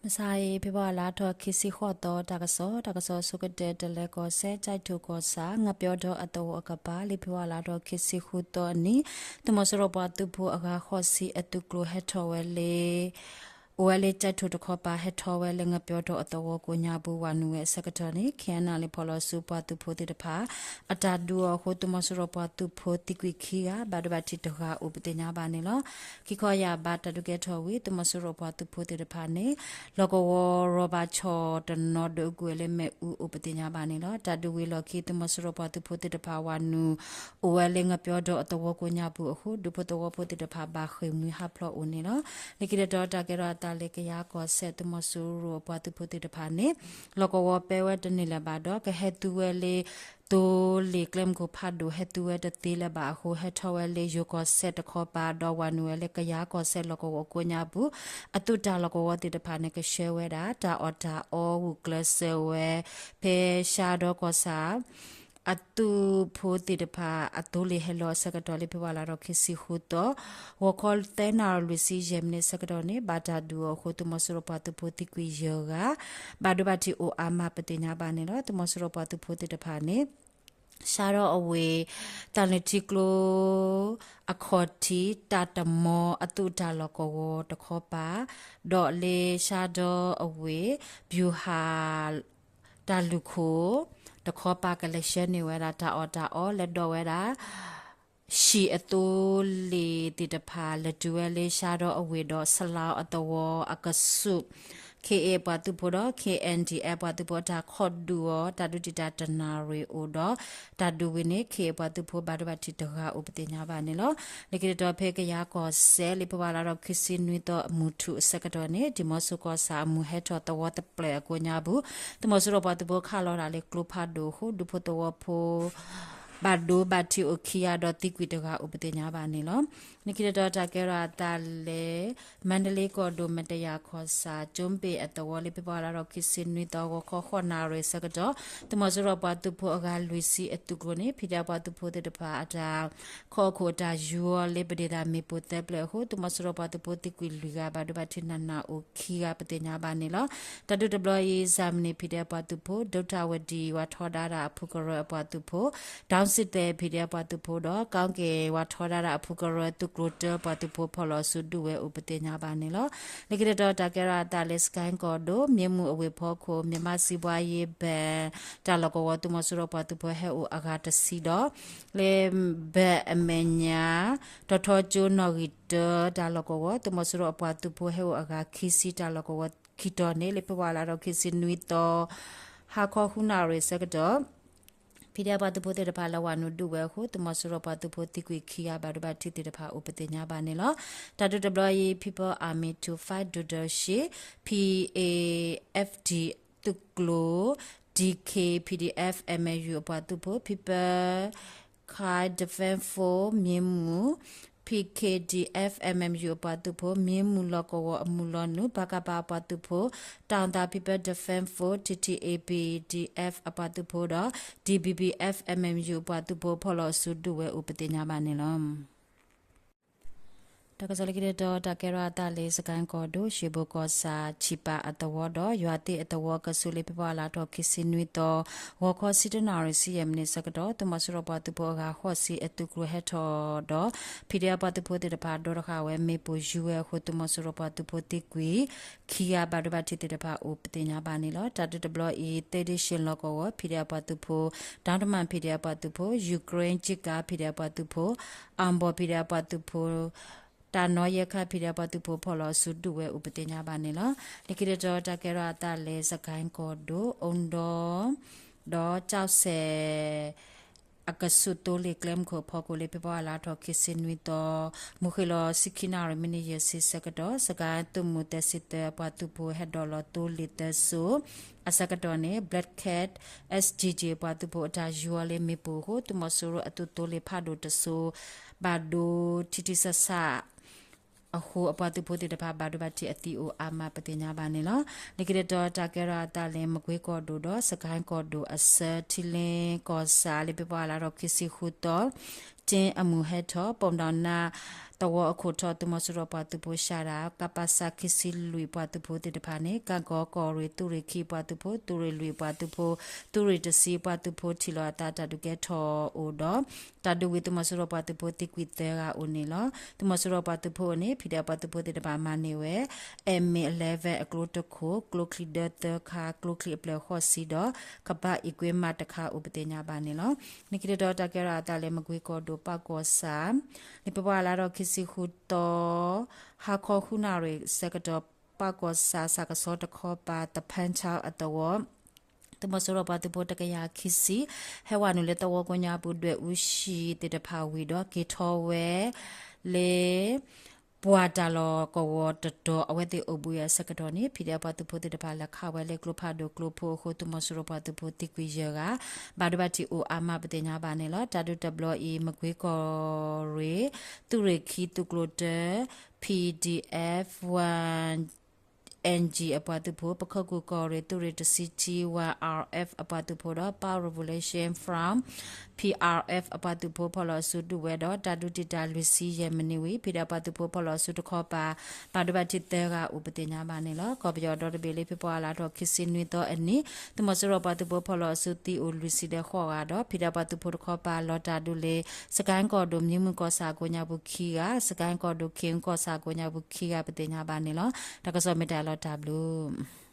မုၢ်ဆါအံၤ ဖ့ၤဘြူၤအါလါထီၣ်ခံဆံဃိးသီ တၢ်ကစီၣ်, တၢ်ကစီၣ်ဆိကတၢၢ် တလဲၤကီၢ်စဲၣ် ကၠဲးထိၣ်ကီၢ်ဆၣ် ငှက်ပျီဒီအသဝီအကပၤ လၢဖ့ၤဘြူၤအါလါထီၣ်ခံဆံဃုသီအနံၤ သုးမီၤစိရိၤပှၤသုးဖိအဂၤဃိးဆံအသုးကျိၤဟဲထီၣ်ဝဲလၢ အိၣ်ဝဲလၢကၠဲးထိၣ်တခီပၤ ဟဲထီၣ်ဝဲလၢငှက်ပျီဒီအသဝီကိးညါပူၤ ဝၤနုာ်ဝဲအဆၢကတီၢ်န့ၣ် ခ့ၣ်အဲၣ်အဲၣ်လ့ၣ် ဖီလီၤဆူပှၤသုးဖိသ့ၣ်တဖၣ် အတၢ်ဒုးအီၤအဃိ သုးမီၤစိရိၤပှၤသုးဖိသံကွံာ်ခံဂၤ ဘၣ်ဒိဘၣ်ထံးတဂၤအိၣ်ပသ့ၣ်ညါဘၣ်န့ၣ်လီၤ. ခံခီယၢ်ဘးတၢ်ဒုးကဲထီၣ်ဝံၤ သုးမီၤစိရိၤပှၤသုးဖိသ့ၣ်တဖၣ်န့ၣ် လီၢ်ကဝီၤရိၣ်ဘၣ်ဆီၣ်တနီၤ ဒုးကွံာ်ဝဲလၢမ့ၣ်အူအိၣ်ပသ့ၣ်ညါဘၣ်န့ၣ်လီၤ. တၢ်ဒုးဝံၤလီၢ်ခံ သုးမီၤစိရိၤပှၤသုးဖိသ့ၣ်တဖၣ် ဝၤနုာ် အိၣ်ဝဲလၢငှက်ပျီဒီအသဝီကိးညါပူၤအဃိ ဒူဖိသဝီဖိသ့ၣ်တဖၣ် ဘၣ်ဃ့ၢ်မှံဟးဖျိးအိၣ်န့ၣ်လီၤ. လၢခံတတီၤ တၢ်ကဲထီၣ်အသးလၢကယၤကီၢ်စဲၣ် သုးမီၤစိရိၤအပှၤသုးဖိသ့ၣ်တဖၣ်န့ၣ် လီၢ်ကဝီၤပဲဝဲတန့ၢ်လၢၤဘၣ်ဒီး ကဟဲသူဝဲလၢ သိလ့ၣ်ကျဲမုၢ်ခိၣ်ဖးဒိၣ် ဟဲသူဝဲတသ့လၢၤဘၣ်အဃိ ဟဲထီၣ်ဝဲလၢယိၤကီၢ်စဲၣ်တခီပၤ ဒီးဝၤနုာ်ဝဲလၢကယၤကီၢ်စဲၣ်လီၢ်ကဝီၤကိးညါပူၤ အသုးတၢ်လီၢ်ကဝီၤသ့ၣ်တဖၣ်န့ၣ် ကဆှၢဝဲဒၣ် တၢ်အီၣ်တၢ်အီ ဂုာ်ကျဲးစၢးဝဲ ဖဲရှါဒီကီၢ်ဆၣ် အသုးဖိသ့ၣ်တဖၣ် အသိလ့ၣ်ဟဲလီၤအဆၢကတီၢ်လၢ ဖ့ၤဘြူၤအါလါထီၣ်ခံဆံဃုသီ ဂီၤခီသၢနၣ်ရံၣ်လွံၢ်ဆံယဲၢ်မံးနံးအဆၢကတီၢ်န့ၣ် ဘၣ်တၢ်ဒုးအီၤအဃိ သုးမီၤစိရိၤပှၤသုးဖိသံကွံာ်ယဲၢ်ဂၤ ဘၣ်ဒိဘၣ်ထံးအိၣ်အါမးပသ့ၣ်ညါဘၣ်န့ၣ်လီၤ. သုးမီၤစိရိၤပှၤသုးဖိသ့ၣ်တဖၣ်န့ၣ် ရှါဒီးအဝ့ၢ် တၢ်လုၢ်ထံကျိ အခီၣ်ထံး တၢ်တမီၤအသုးတၢ်လီၢ်ကဝီၤတခီပၤ ဒီးလၢရှါဒီးအဝ့ၢ် ဗျူဟာ တၢ်လုၢ်ခိၣ် တခီပၤ ကလဲၤဆှၢန့ၢ်ဝဲဒၣ်တၢ်အီၣ်တၢ်အီ လဲၤဒိးဝဲဒၣ် ဟံၣ်အသိလ့ၣ်သ့ၣ်တဖၣ် လဲၤတုၤဝဲလၢရှါဒီးအဝ့ၢ်ဒီး ဆလါအသဝီအကဆူး ခ့ၣ်အဲၣ်ပှၤသုးဖိဒီး ခ့ၣ်အဲၣ်ဒံၣ်အဲၣ်ပှၤသုးဖိအတၢ်ခိးဒုးအီၤ တၢ်ဒုးတံာ်တာ်တနၣ်ရံၣ်အိၣ်ဒီး တၢ်ဒုးဝံၤန့ၣ် ခ့ၣ်အဲၣ်ပှၤသုးဖိဘၣ်ဒိဘၣ်ထံးတဂၤအိၣ်ပသ့ၣ်ညါဘၣ်န့ၣ်လီၤ. လၢခံတတီၤဖဲကယၤကီၢ်စဲၣ် လၢဖ့ၤဘြူၤအါလါထီၣ်ခံဆံနွံသီ မုၢ်ထူၣ်အဆၢကတီၢ်န့ၣ် ဒံၣ်မီဆိကီၢ်ဆၣ်အမုၢ်ဟဲထီၣ်သဝီသပှၢ်အကိးညါပူၤ သုးမီၤစိရိၤပှၤသုးဖိခးလီၤတၢ်လၢကျိဖးဒိၣ်အဃိ ဒူဖိသဝီဖိ ဘၣ်ဒိဘၣ်ထံးအိၣ်ခံဂၤဒီးသံကွံာ်တဂၤအိၣ်ပသ့ၣ်ညါဘၣ်န့ၣ်လီၤ. လၢခံတတီၤတၢ်ကဲထီၣ်အသးလၢ မါဒလ့ကီၢ်ဒိၣ် မတယၤကီၢ်ဆၣ် ကၠိဘ့ၣ်အသဝီ လၢဖ့ၤဘြူၤအါလါထီၣ်ခံဆံနွံသီ ဂီၤခီဃိးနၣ်ရံၣ်အဆၢကတီၢ် သုးမီၤစိရိၤပှၤသုးဖိအဂၤလွံၢ်ဆံအသုးကျိၤန့ၣ် ဖံးဒဲးပှၤသုးဖိသ့ၣ်တဖၣ်အတၢ် ခိးအခိၣ်အတၢ်ယူၤအီၤလၢပဒ့ၣ်သၣ်မ့ၣ်ပိၢ်သၢဖျၢၣ်အဃိ သုးမီၤစိရိၤပှၤသုးဖိသံကွံာ်လွံၢ်ဂၤ ဘၣ်ဒိဘၣ်ထံးနးနးအိၣ်ခံဂၤပသ့ၣ်ညါဘၣ်န့ၣ်လီၤ. တၢ်ဒုးတဘျီအံၤ စၢ်မနံၤ ဖံးဒဲးပှၤသုးဖိ ဒိတၢ်ဝဲဒံၣ် ဝၤထီဒါဒၣ်အဖုကရၢအပှၤသုးဖိ ဒီစံသဲး ဖံးဒဲးပှၤသုးဖိဒီး ကီက့ၤ ဝၤထီဒါဒၣ်အဖုကရၢ သုးကျိၤတၢပှၤသုးဖိ ဖီၣ်လီၤအစုဒုးဝဲအိၣ်ပသ့ၣ်ညါဘၣ်န့ၣ်လီၤ. လၢခံတတီၤတၢ်ကဲထီၣ်အသးလၢ စကဲၣ်ကီၢ်ဒိၣ် မ့ၢ်မုၢ်အဝ့ၢ်ဖီခိၣ် မြန်မာ့စီးပွားရေးဘဏ် တၢ်လီၢ်ကဝီၤ သုးမီၤစိရိၤပှၤသုးဖိဟဲအိၣ်အဂၤတဆံဒီး လၢ ဘၢၣ်အမဲာ်ညါ တီၤထီကၠိနီၣ်ဂံၢ်တၢ တၢ်လီၢ်ကဝီၤ သုးမီၤစိရိၤအပှၤသုးဖိဟဲအိၣ်အဂၤခံဆံ တၢ်လီၢ်ကဝီၤခံတီၤန့ၣ် လၢဖ့ၤဘြူၤအါလါထီၣ်ခံဆံနွံသီ ဟါခီဃုနၣ်ရံၣ်အဆၢကတီၢ် ဖံးဒဲးပှၤသုးဖိသ့ၣ်တဖၣ်လၢဝၤနုာ်ဒုးဝဲအဃိ သုးမီၤစိရိၤပှၤသုးဖိသံကွံာ်ခံဂၤ ဘၣ်ဒိဘၣ်ထံးသ့ၣ်တဖၣ်အိၣ်ပသ့ၣ်ညါဘၣ်န့ၣ်လီၤ. တၢ်ဒုးတဘျီအံၤ People Army to Fight ဒုၣ်ဒါရှ့ P A F D သုးကျိၤ D K P D F M U အပှၤသုးဖိ People Karen Defense Force မ့ၢ်မုၢ် P K D F M M U အပှၤသုးဖိ မ့ၢ်မုၢ်လီၢ်ကဝီၤအမုၢ်လီၤနုာ် ပကဖ အပှၤသုးဖိ တၢ်သး People Defense Force T T A P D F အပှၤသုးဖိဒီး D B B F M M U အပှၤသုးဖိ ဖီၣ်လီၤအစုဒုးဝဲအိၣ်ပသ့ၣ်ညါဘၣ်န့ၣ်လီၤ. တၢ်ကစီၣ်လၢခံတတီၤ တၢ်ကဲထီၣ်အသးလၢ စကဲၣ်ကီၢ်ဒိၣ် ရွှေဘိုကီၢ်ဆၣ် ဆံးပာ်အသဝီဒီး ယွၤသ့ၣ်အသဝီအကဆူး လၢဖ့ၤဘြူၤအါလါထီၣ်ခံဆံနွံသီ ဂီၤခီဆံတၢနၣ်ရံၣ်ဆံယဲၢ်မံးနံးအဆၢကတီၢ် သုးမီၤစိရိၤပှၤသုးဖိအဂၤဃိးဆံအသုးကျိၤဟဲထီၣ်ဒီး ဖံးဒဲးပှၤသုးဖိသ့ၣ်တဖၣ်ဒိတဃာ်ဝဲမ့ၣ်ပိၢ်ယူၤဝဲအဃိ သုးမီၤစိရိၤပှၤသုးဖိသံကွံာ်ခံဂၤ ဘၣ်ဒိဘၣ်ထံးသ့ၣ်တဖၣ်အိၣ်ပသ့ၣ်ညါဘၣ်န့ၣ်လီၤ. တၢ်ဒုးတဘျီအံၤ သ့ၣ်ဒ့ၣ်ၡ့ၣ်လီၢ်ကဝီၤ ဖံးဒဲးပှၤသုးဖိ ဒၣ်တမၣ် ဖံးဒဲးပှၤသုးဖိ ယူၤကရ့ၣ် ကံကါ ဖံးဒဲးပှၤသုးဖိ အၣ်ဘီၣ် ဖံးဒဲးပှၤသုးဖိ တၢ်နီၣ်ယဲၢ်ခါ ဖံးဒဲးပှၤသုးဖိ ဖီၣ်လီၤအစုဒုးဝဲအိၣ်ပသ့ၣ်ညါဘၣ်န့ၣ်လီၤ. လၢခံတတီၤ တၢ်ကဲထီၣ်အသးလၢ စကဲၣ်ကီၢ်ဒိၣ် အူဒီ ဒီးကၠီၣ်စဲၣ် အကဆူးသိလ့ၣ်ကျဲမုၢ်ခိၣ်အဖီခိၣ် လၢဖ့ၤဘြူၤအါလါထီၣ်ခံဆံနွံသီ မုၢ်ဃ့ၢ်လီၤဆံခံနၣ်ရံၣ် မံးနံးယဲၢ်ဆံဆၢကတီၢ် စကဲၣ်သုးမုၢ်သဲးစံသၢ အပှၤသုးဖိဟဲဒိးလီၤသိလ့ၣ်သၢစိၤ အဆၢကတီၢ်န့ၣ် Black Cat S G G အပှၤသုးဖိအတၢ်ယူၤအီၤလၢမ့ၣ်ပိၢ်အဃိ သုးမီၤစိရိၤအသုးသိလ့ၣ်ဖးဒိၣ်တစိၤ ဘၣ်ဒိထံထံဆးဆး အဃိ အပှၤသုးဖိသ့ၣ်တဖၣ် ဘၣ်ဒိဘၣ်ထံးအသံအိၣ်အါမးပသ့ၣ်ညါဘၣ်န့ၣ်လီၤ. လၢခံတတီၤ တၢ်ကဲထီၣ်အသးလၢ မကွ့ကီၢ်ဒိၣ်ဒီး စကဲၣ်ကီၢ်ဒိၣ်အဆၢ ထံလ့ကီၢ်ဆၣ် လၢဖ့ၤဘြူၤအါလါထီၣ်ခံဆံဃုသီ ကၠ့အမုၢ်ဟဲထီၣ် ပိာ်မုၣ်ဒီးနၢ် သဝီအခိၣ်ထီၣ် သုးမီၤစိရိၤပှၤသုးဖိ ရှၤဒၣ် ကပစ ခံဆံလွံၢ် ပှၤသုးဖိသ့ၣ်တဖၣ်န့ၣ် ကၣ်ကီကီၢ်ရ့ၣ် သုးရ့ၣ်ခံပှၤသုးဖိ သုးရ့ၣ်လွံၢ်ပှၤသုးဖိ သုးရ့ၣ်တဆံပှၤသုးဖိ ထံၣ်လိာ်အသးတၢ်ဒုးကဲထီၣ်အိၣ်ဒီး တၢ်ဒုးဝံၤ သုးမီၤစိရိၤပှၤသုးဖိသံကွံာ်သၢဂၤအိၣ်န့ၣ်လီၤ. သုးမီၤစိရိၤပှၤသုးဖိအအိၣ်န့ၣ် ဖံးဒဲးပှၤသုးဖိသ့ၣ်တဖၣ်မၤန့ၢ်ဝဲ M eleven အကျိတခိၣ် ကျိချံဒၢသၢခါ ကျိချံအပျဲၢ်ဃိးဆံဒီး ကဘၣ်အံၤကွ့မးတခါအိၣ်ပသ့ၣ်ညါဘၣ်န့ၣ်လီၤ. လၢခံတတီၤတၢ်ကဲထီၣ်အသးလၢ မကွ့ကီၢ်ဒိၣ် ပၣ်ကီၢ်ဆၣ် လၢဖ့ၤဘြူၤအါလါထီၣ်ခံဆံဃုသီ ဟါခီဃုနၣ်ရံၣ်ဆၢကတီၢ် ပၣ်ကီၢ်ဆၣ် ဆၣ်ကဆီတခီပၤ သဖၣ်ဆၣ်အသဝီ သုးမီၤစိရိၤပှၤသုးဖိတကယၤခံဆံ ဟဲဝဲနုာ်လၢသဝီကိးညါပူၤ ဒွဲၣ်အူဟံၣ်သ့ၣ်တဖၣ်ဝံၤဒီး က့ၤထီၣ်ဝဲလၢ ပှၤတၢ်လီၢ်ကဝီၤတတီၤ အဝဲသ့ၣ်အိၣ်ဘှံးအဆၢကတီၢ်န့ၣ် ဖံးဒဲးပှၤသုးဖိသ့ၣ်တဖၣ်လဲၤခးဝဲလၢကျိဖးဒိၣ်ကျိဖိအဃိ သုးမီၤစိရိၤပှၤသုးဖိသံကွံာ်ယဲၢ်ဂၤ ဘၣ်ဒိဘၣ်ထံးအိၣ်အါမးပသ့ၣ်ညါဘၣ်န့ၣ်လီၤ. တၢ်ဒုးတဘျီအံၤ မကွ့ကီၢ်ရ့ၣ် သုးရ့ၣ်ခံသုးကျိၤတၢ P D F One N G အပှၤသုးဖိ ပခိၣ်ကူၣ်ကီၢ်ရ့ၣ် သုးရ့ၣ်တဆံ T one R F အပှၤသုးဖိဒီး Power Revolution Front P R F အပှၤသုးဖိဖီၣ်လီၤအစုဒုးဝဲဒီး တၢ်ဒုးတံာ်တာ်လွံၢ်ဆံယဲၢ်မံးနံးဝံၤ ဖံးဒဲးပှၤသုးဖိဖီၣ်လီၤအစုတခီပၤ ဘၣ်ဒိဘၣ်ထံးသၢဂၤအိၣ်ပသ့ၣ်ညါဘၣ်န့ၣ်လီၤ. ကီၢ်ပယီၤဒီတဘ့ၣ်လၢ ဖ့ၤဘြူၤအါလါထီၣ်ခံဆံနွံသီအနံၤ သုးမီၤစိရိၤပှၤသုးဖိဖီၣ်လီၤအစုသံအိၣ်လွံၢ်ဆံဒီးဃိးဂၤဒီး ဖံးဒဲးပှၤသုးဖိတခီပၤလီၤတၢ်ဒုးလၢ စကဲၣ်ကီၢ်ဒိၣ် မံမုၢ်ကီၢ်ဆၣ်အကိးညါပူၤခံဂၤ စကဲၣ်ကီၢ်ဒိၣ် ခ့ၣ်အူကီၢ်ဆၣ်အကိးညါပူၤခံဂၤပသ့ၣ်ညါဘၣ်န့ၣ်လီၤ. တၢ်ကစီၣ်မ့ၢ်တၢ်လီၤတၢ်ဘျုး